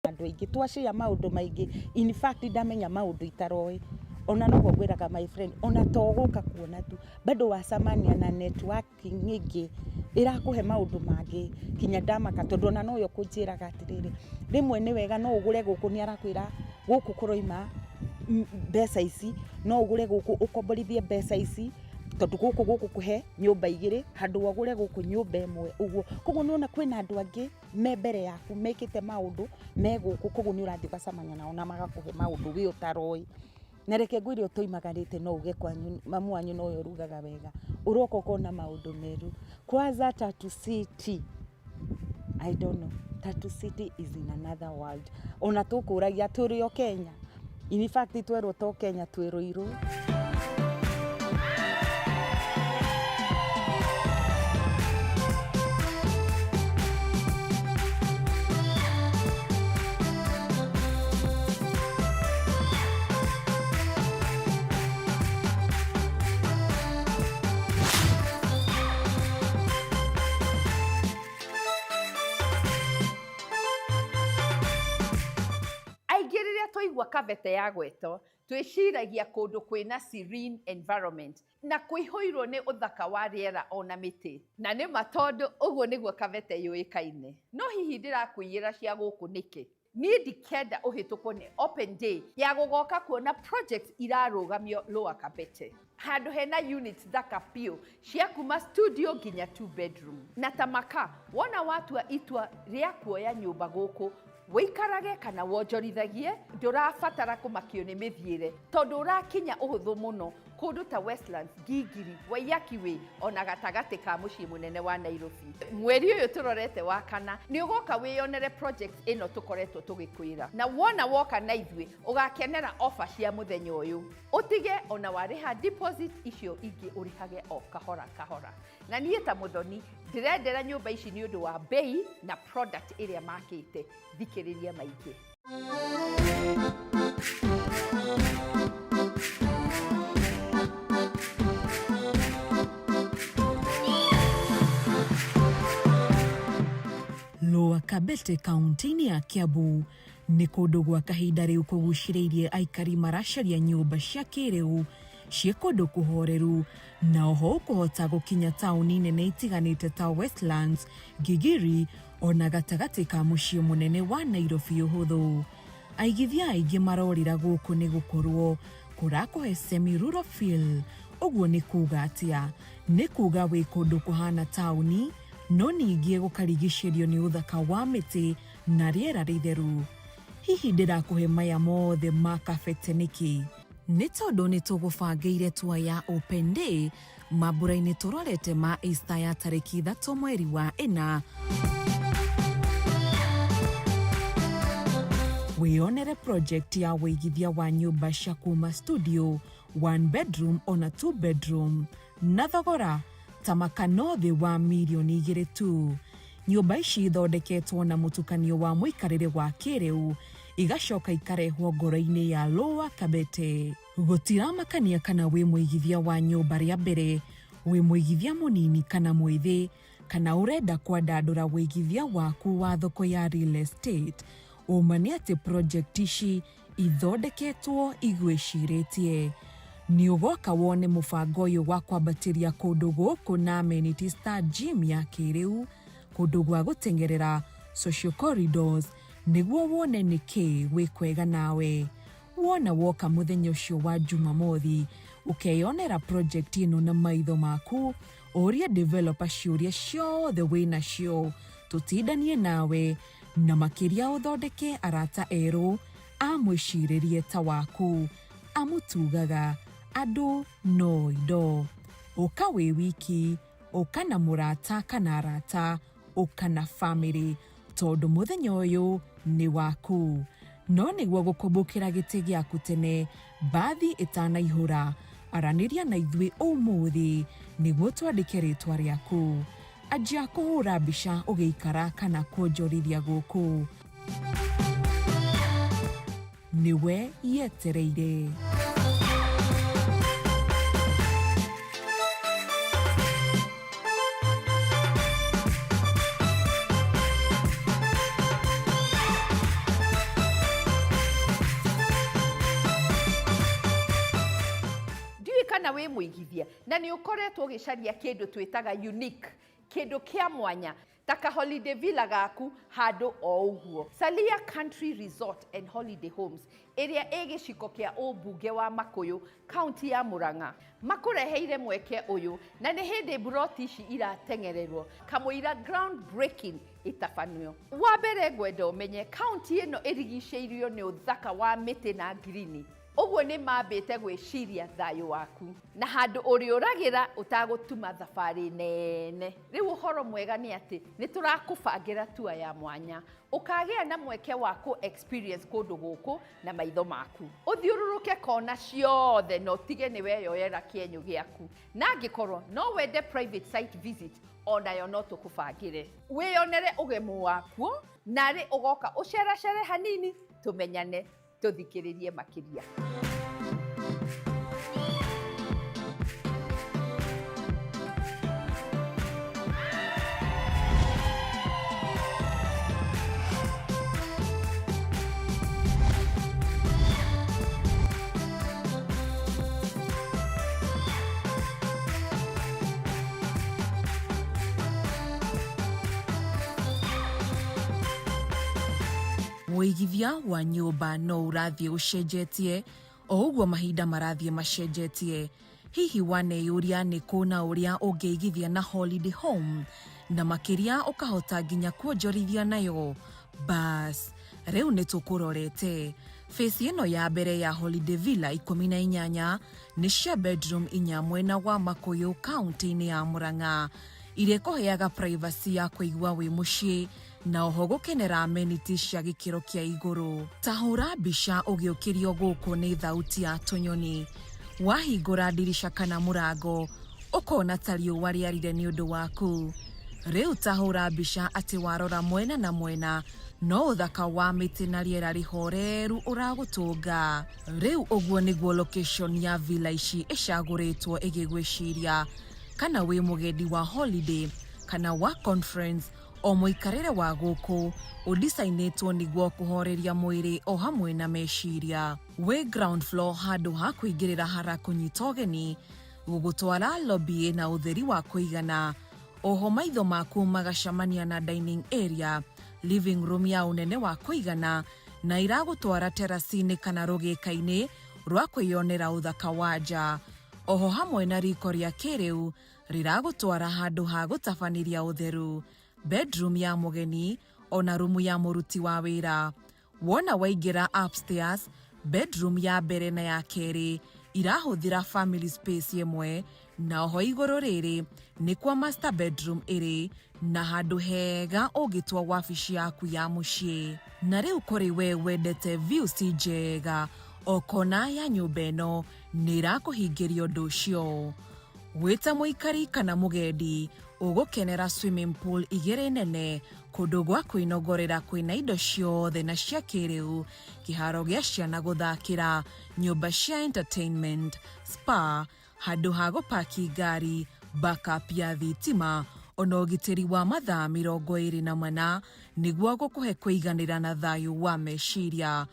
andũ aingĩ twacĩa maũndũ maingĩ. In fact ndamenya maũndũ itaroĩ ona noguo ngwĩraga my friend ona to gũka kuona tu bado wacemania na networking ĩngĩ ĩrakũhe maũndũ mangĩ kinya ndamaka tondũ ona noyo kũnjĩraga atĩrĩrĩ rĩmwe nĩ wega no ũgũre gũkũ nĩ arakwĩra gũkũ kũroima mbeca ici no ũgũre gũkũ ũkomborithie mbeca ici tondũ gũkũ gũgũkũhe nyũmba igĩrĩ handũ wa ũgũre gũkũ nyũmba ĩmwe ũguo. Koguo nĩwona kwĩna andũ angĩ me mbere yaku mekĩte maũndũ me gũkũ koguo nĩ ũrathiĩ ũgacemania nao na magakũhe maũndũ we ũtaroĩ. Na reke ngwĩre ũtoimagarĩte no uge kwanyu mamu wanyu nowe ũrugaga wega ũroka ũkona maũndũ merũ. Kwanza Tatu City, I don't know, Tatu City is in another world. Ona tũkũragia tũrĩ o Kenya, in fact twerwo to Kenya twĩ Ruiru. Aingĩ rĩrĩa twaigua Kabete ya gwetwo twĩciragia kũndũ kwĩna serene environment. Na kũihũirwo nĩ ũthaka wa rĩera ona mĩtĩ. Na nĩ ma tondũ ũguo nĩguo Kabete yũĩkaine. No hihi ndĩrakũiyĩra cia gũkũ nĩkĩ? Niĩ ndikenda ũhĩtũkwo nĩ open day ya gũgoka kuona projects irarũgamio Lower Kabete. Handũ hena units thaka biũ cia kuma studio nginya two bedroom. Na ta maka, wona watua itua rĩa kuoya nyũmba gũkũ, wĩikarage kana wonjorithagie, ndũrabatara kũmakio nĩ mĩthiĩre tondũ ũrakinya ũhũthũ mũno kũndũ ta Westlands, Gigiri, Waiyaki Way ona gatagatĩ ka mũciĩ mũnene wa Nairobi. Mweri ũyũ tũrorete wa kana nĩ ũgoka wĩyonere project ĩno tũkoretwo tũgĩkwĩra, na wona woka na ithuĩ ũgakenera offer cia mũthenya ũyũ, ũtige ona warĩha deposit icio ingĩ ũrĩhage o kahora kahora. Na niĩ ta Mũthoni ndĩrendera nyũmba ici nĩ ũndũ wa bei na product ĩrĩa makĩte. Thikĩrĩria maingĩ. Lower Kabete kaunti-inĩ ya Kiambu nĩ kũndũ gwa kahinda rĩu kũgucĩrĩirie aikari maracaria nyũmba cia kĩrĩu ciĩ kũndũ kũhoreru na oho ũkũhota gũkinya taũni nene itiganĩte ta Westlands, Gigiri ona gatagatĩ ka mũciĩ mũnene wa Nairobi ũhũthũ. Aigithia aingĩ marorĩra gũkũ nĩ gũkorwo kũrakũhe semi rural feel. Ũguo nĩ kuga atĩa? Nĩ kuga wĩ kũndũ kũhana taũni no ningĩ gũkarigicĩrio nĩ ũthaka wa mĩtĩ na rĩera rĩtheru. Hihi ndĩrakũhe maya mothe ma Kabete nĩkĩ? Nĩ tondũ nĩ tũgũbangĩire tour ya open day mambura-inĩ tũrorete ma Easter ya tarĩki 3 mweri wa 4. Wĩyonere project ya wĩigithia wa nyũmba cia kuma studio, one bedroom ona two bedroom na thogora ta makano thĩ wa mirioni 2 tu. Nyũmba ici ithondeketwo na mũtukanio wa mũikarĩre wa kĩrĩu igacoka ikarehwo ngoro-inĩ ya Lower Kabete. Gũtiramakania kana wĩ mũigithia wa nyũmba rĩa mbere, wĩ mũigithia mũnini kana mwĩthĩ, kana ũrenda kwandandũra wĩigithia waku wa thoko ya real estate, ũma nĩ atĩ project ici ithondeketwo igwĩcirĩtie. Nĩ ũgoka wone mũbango ũyũ wa kwambatĩria kũndũ gũkũ na amenities ta gym ya kĩrĩu, kũndũ gwa gũteng'erera, social corridors, nĩguo wone nĩkĩ gwĩ kwega nawe. Wona woka mũthenya ũcio wa Jumamothi, ũkeyonera project ĩno na maitho maku, ũrie developer ciũria ciothe wĩnacio, tũtindanie nawe, na makĩria ũthondeke arata erũ a mwĩcirĩrie ta waku. Amutugaga andũ no indo. Ũka wĩ wiki, ũka na mũrata kana arata, ũka na famĩlĩ, tondũ mũthenya ũyũ nĩ waku. No nĩguo gũkũmbũkĩra gĩtĩ gĩaku tene mbathi ĩtanaihũra, aranĩria na ithuĩ ũmũthĩ nĩguo twandĩke rĩtwa rĩaku. Anjia kũhũra mbica ũgĩikara kana kuonjorithia gũkũ. Nĩwe yetereire. Ndiũĩ kana wĩ mũigithia na nĩ ũkoretwo ũgĩcaria kĩndũ twĩtaga unique, kĩndũ kĩa mwanya ta ka holiday villa gaku handũ o ũguo. Salia Country Resort and Holiday Homes ĩrĩa ĩ gĩciko kĩa ũmbunge wa Makuyu, kaunti ya Murang'a, makũreheire mweke ũyũ na nĩ hĩndĩ mburoti ici irateng'ererwo kamũira ground breaking ĩtabanio. Wa mbere ngwenda ũmenye kaunti ĩno ĩrigicĩirio nĩ ũthaka wa mĩtĩ na ngirini. Ũguo nĩ mambĩte gwĩciria thayũ waku na handũ ũrĩũragĩra ũtagũtuma thabarĩ nene. Rĩu ũhoro mwega nĩ atĩ nĩ tũrakũbangĩra tour ya mwanya, ũkagĩa na mweke wa kũ experience kũndũ gũkũ na maitho maku, ũthiũrũrũke kona ciothe na ũtige nĩ weyoera kĩenyũ gĩaku. Na angĩkorwo no wende private site visit, onayo no tũkũbangĩre wĩyonere ũgemu wakuo, narĩ ũgoka ũceracere hanini tũmenyane tũthikĩrĩrie makĩria. Wĩigithia wa nyũmba no ũrathiĩ ũcenjetie o ũguo mahinda marathiĩ macenjetie. Hihi waneyũria nĩ kũ na ũrĩa ũngĩigithia na holiday home na makĩria ũkahota nginya kuonjorithia nayo? Bas, rĩu nĩ tũkũrorete. Phase ĩno ya mbere ya Holiday Villa 18 nĩ cia bedroom inya mwena wa Makuyu kaunti-inĩ ya Murang'a irĩkũheaga privacy ya kũigua wĩ mũciĩ na oho gũkenera amenities cia gĩkĩro kĩa igũrũ. Ta hũra mbica ũgĩũkĩrio gũkũ nĩ thauti ya tũnyoni. Wahingũra ndirica kana mũrango, ũkona ta riũa rĩarire nĩ ũndũ waku. Rĩu ta hũra mbica atĩ warora mwena na mwena no ũthaka wa mĩtĩ na rĩera rĩhoreru ũragũtũnga. Rĩu ũguo nĩguo location ya villa ici ĩcagũrĩtwo ĩgĩgwĩciria kana wĩ mũgendi wa holiday kana wa conference o mũikarĩre wa gũkũ ũdicainĩtwo nĩguo kũhoreria mwĩrĩ o hamwe na meciria. Wĩ ground floor handũ ha kũingĩrĩra harakũnyita ũgeni gũgũtwara lobby na ũtheri wa kũigana oho maitho maku magacemania na dining area, living room ya ũnene wa kũigana na iragũtwara teraci-inĩ kana rũgĩka-inĩ rwa kwĩyonera ũthaka wa nja oho hamwe na riko rĩa kĩrĩu rĩragũtwara handũ ha gũtabanĩria ũtheru, bedroom ya mũgeni ona rumu ya mũruti wa wĩra. Wona waingĩra upstairs, bedroom ya mbere na ya kerĩ irahũthĩra family space ĩmwe na oho igũrũ rĩrĩ nĩ kwa master bedroom ĩrĩ na handũ hega ũngĩtua wabici yaku ya mũciĩ. Na rĩu kũrĩ we wendete views njega o kona ya nyũmba ĩno nĩ ĩrakũhingĩria ũndũ ũcio. Wĩ ta mũikari kana mũgendi ũgũkenera swimming pool igĩrĩ nene kũndũ gwa kwĩnogorera kwĩna indo ciothe na cia kĩrĩu, kĩharo gĩa ciana gũthakĩra, nyũmba cia entertainment, spa, handũ ha gũpaki ngari, backup ya thitima ona ũgitĩri wa mathaa 24 nĩguo gũkũhe kũiganĩra na thayũ wa meciria.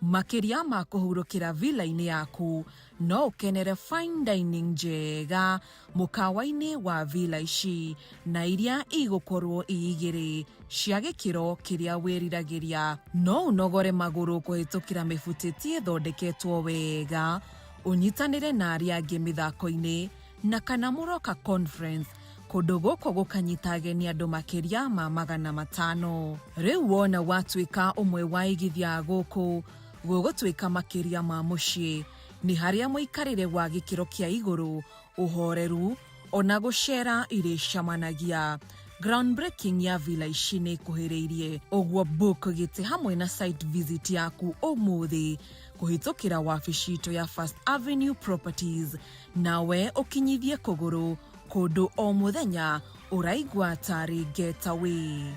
Makĩria ma kũhurũkĩra villa-inĩ yaku no ũkenere fine dining njega mũkawa-inĩ wa villa ici na iria igũkorwo i igĩrĩ cia gĩkĩro kĩrĩa wĩriragĩria. No ũnogore magũrũ kũhĩtũkĩra mĩbutĩti ĩthondeketwo wega, ũnyitanĩre na arĩa angĩ mĩthako-inĩ na kana mũroka conference kũndũ gũkũ gũkanyita ageni andũ makĩria ma 500. Rĩu wona watuĩka ũmwe wa igithia gũkũ gũgũtuĩka makĩria ma mũciĩ nĩ harĩa mũikarĩre wa gĩkĩro kĩa igũrũ, ũhoreru ona gũcera irĩcamanagia. Groundbreaking ya villa ici nĩ ĩkuhĩrĩirie ũguo book gĩtĩ hamwe na site visit yaku ũmũthĩ kũhĩtũkĩra wabici itũ ya First Avenue Properties nawe ũkinyithie kũgũrũ kũndũ o mũthenya ũraigua tarĩ getaway.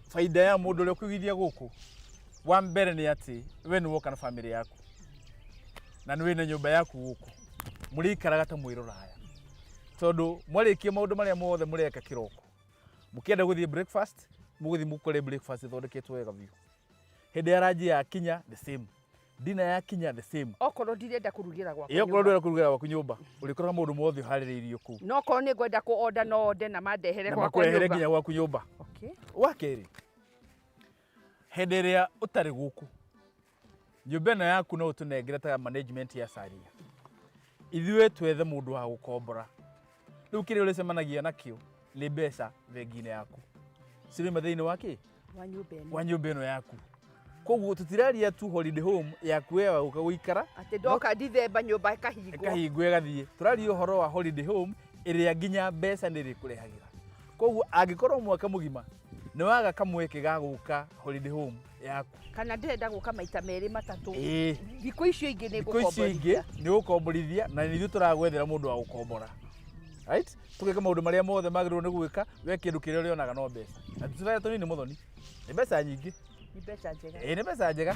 Faida ya mũndũ ũrĩa ũkũigithia gũkũ wa mbere nĩ atĩ we nĩ woka na bamĩrĩ yaku na nĩ wĩna nyũmba yaku gũkũ mũrĩikaraga ta mwĩ rũraya tondũ mwarĩkia maũndũ marĩa mothe mũreka kĩroko mũkĩenda gũthiĩ breakfast mũgũthiĩ mũkore breakfast ĩthondeketwo wega biũ. Hĩndĩ ya ranji yakinya the same, dinner yakinya the same. Okorwo ndirenda kũrugĩra gwakwa Ĩ okorwo nyũmba. ndũrenda kũrugĩra gwaku nyũmba ũrĩkoraga maũndũ mothe ũharĩrĩirio kũu No okorwo nĩ ngwenda kũ order no order na mandehere na gwakwa makũrehere nyũmba. nginya gwaku nyũmba. Okay. Wa kerĩ, hĩndĩ ĩrĩa ũtarĩ gũkũ nyũmba ĩno yaku no ũtũnengere ta management ya Saria, ithuĩ twethe mũndũ wa gũkombora. Rĩu kĩrĩa ũrĩcemanagia nakĩo nĩ mbeca bengi-inĩ yaku cirauma thĩinĩ wa kĩ Wa nyũmba ĩno. Wa nyũmba ĩno yaku. Koguo tũtiraria tu holiday home yaku we wa gũka gũikara Atĩ ndoka Dithemba nyũmba ĩkahingwo. Ĩkahingwo ĩgathiĩ. Tũraria ũhoro wa holiday home ĩrĩa nginya mbeca nĩ ĩrĩkũrehagĩra. Koguo angĩkorwo mwaka mũgima nĩ waga kamweke ga gũka holiday home yaku Kana ndĩrenda gũka maita merĩ matatũ. Ĩĩ. Thikũ icio ingĩ nĩ Thikũ icio ingĩ ngũkomborithia. Nĩ gũkomborithia na nĩ ithuĩ tũragwethera mũndũ wa gũkombora, right? Tũgeka maũndũ marĩa mothe magĩrĩirwo nĩ gwĩka, we kĩndũ kĩrĩa ũrĩonaga no mbeca na tũtũrĩa tũnini mũthoni nĩ mbeca nyingĩ. Nĩ mbeca njega. Ĩĩ nĩ mbeca njega.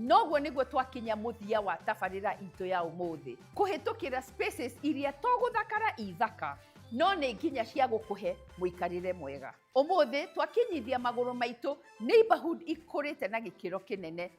Noguo nĩguo twakinya mũthia wa tabarĩra itũ ya ũmũthĩ, kũhĩtũkĩra spaces iria to gũthakara ithaka no nĩ nginya cia gũkũhe mũikarĩre mwega. Ũmũthĩ twakinyithia magũrũ maitũ neighborhood ikũrĩte na gĩkĩro kĩnene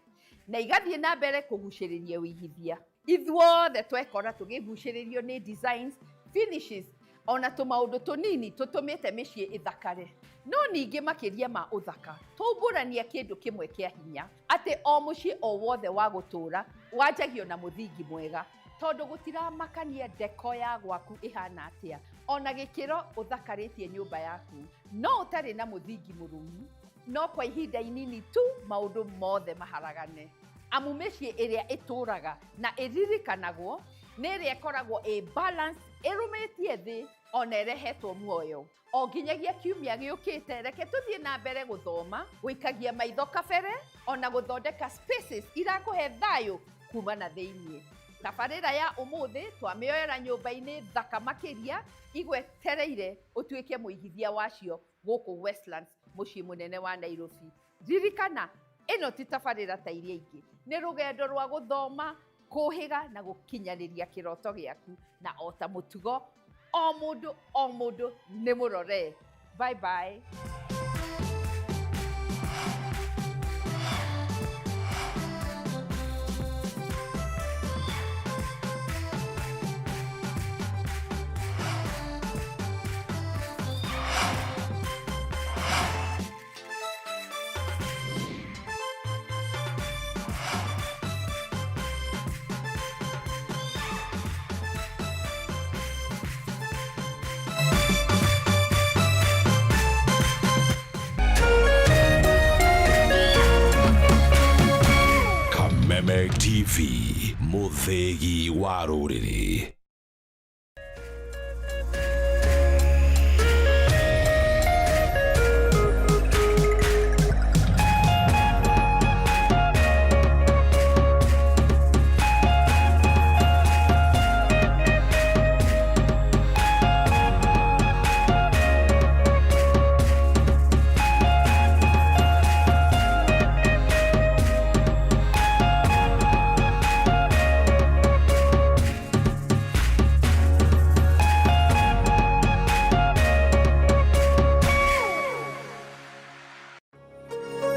na igathiĩ na mbere kũgucĩrĩria ũigithia. Ithuothe twekora tũgĩgucĩrĩrio nĩ designs, finishes ona tũmaũndũ tũnini tũtũmĩte mĩciĩ ĩthakare. No ningĩ makĩria ma ũthaka, tũmbũrania kĩndũ kĩmwe kĩa hinya, atĩ o mũciĩ o wothe wa gũtũũra wanjagio na mũthingi mwega, tondũ gũtiramakania ndeko ya gwaku ĩhana atĩa, ona gĩkĩro ũthakarĩtie nyũmba yaku, no ũtarĩ na mũthingi mũrũmu, no kwa ihinda inini tu maũndũ mothe maharagane. Amu mĩciĩ ĩrĩa ĩtũraga na ĩririkanagwo nĩ ĩrĩa ĩkoragwo ĩ balance, ĩrũmĩtie thĩ ona ĩrehetwo muoyo. O nginyagia kiumia gĩũkĩte, reke tũthiĩ na mbere gũthoma, gũikagia maitho kabere, ona gũthondeka spaces irakũhe thayũ kuma na thĩiniĩ. Tabarĩra ya ũmũthĩ twamĩoera nyũmba-inĩ thaka makĩria igwetereire ũtuĩke mũigithia wacio gũkũ Westlands, mũciĩ mũnene wa Nairobi. Ririkana, ĩno ti tabarĩra ta iria ingĩ, nĩ rũgendo rwa gũthoma, kũhĩga na gũkinyanĩria kĩroto gĩaku, na o ta mũtugo o mũndũ o mũndũ nĩ mũrore. Bye bye. Kameme TV, mũthĩgi wa rũrĩrĩ.